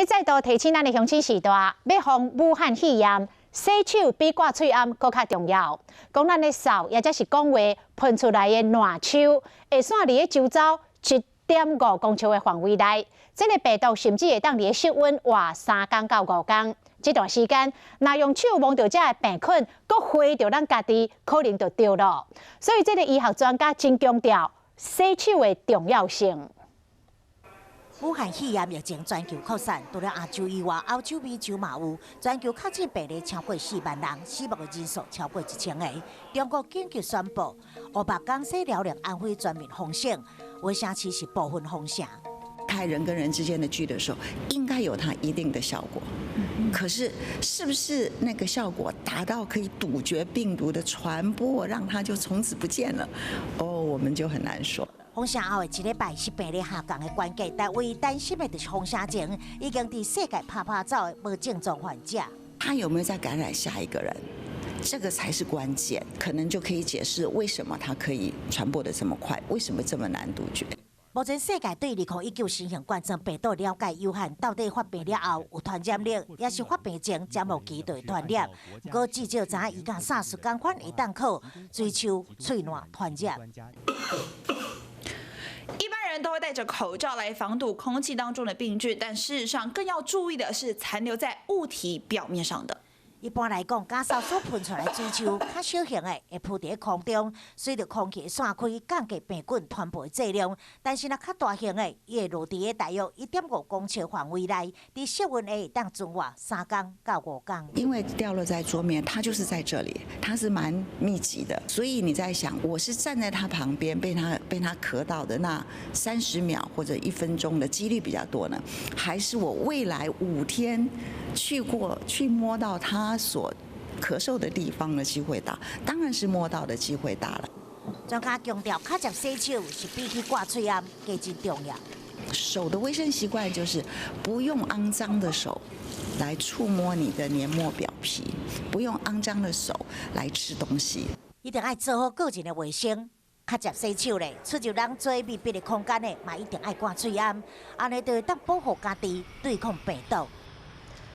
再度提醒咱的鄉親序大，欲防武漢肺炎，洗手比掛喙罨閣較重要。講咱的嗽，抑者是講話噴出來的爛鶖，會散佇咧周遭1.5公尺的範圍內。這个病毒甚至會當佇咧室溫活3工到5工。這段時間，若用手摸著這个病菌，閣飛著咱家己，可能就著囉。所以，這个醫學專家真強調洗手的重要性。武漢肺炎疫情全球擴散，除了亞洲以外，歐洲、美洲嘛有。全球確診病例超過4萬人，死亡的人數超過1000個。中國緊急宣布，湖北、江西、遼寧、安徽全面封省，有的城市是部分封城。開人跟人之間的距離的時候，應該有它一定的效果。可是，是不是那個效果達到可以杜絕病毒的傳播，讓它就從此不見了？哦，我們就很難說。封城後的一禮拜是病例下降的關鍵，但唯一擔心的就是封城前已經佇世界趴趴走的無症狀患者。他有沒有再感染下一個人？這個才是關鍵，可能就可以解釋為什麼它可以傳播得這麼快，為什麼這麼難杜絕。目前世界對2019新型冠狀病毒了解有限，到底發病了後有傳染力，抑是發病前才無機會傳染？毋過至少知影伊佮 SARS 仝款會當靠水鶖、喙瀾傳染。一般人都會戴着口罩來防堵空氣當中的病菌，但事實上更要注意的是殘留在物體表面上的。一般來講，咳嗽所噴出來水鶖較小型的，會浮佇空中，隨著空氣散開，降低病菌傳播的劑量。但是若較大型的，伊會落佇咧大約1.5公尺範圍內，佇室溫會當存活3工到5工。因為掉落在桌面，它就是在這裡，它是蠻密集的，所以你在想，我是站在它旁邊被它咳到的那30秒或者1分鐘的幾率比較多呢，還是我未來5天去過去摸到它所咳嗽的地方的機會大？當然是摸到的機會大了。專家強調，較捷洗手是比起掛喙罨閣真重要。手的衛生習慣就是不用骯髒的手來觸摸你的黏膜表皮，不用骯髒的手來吃東西。一定愛做好個人的衛生，較捷洗手咧。出入人濟密閉的空間呢，嘛一定愛掛喙罨，按呢就會當保護家己，對抗病毒。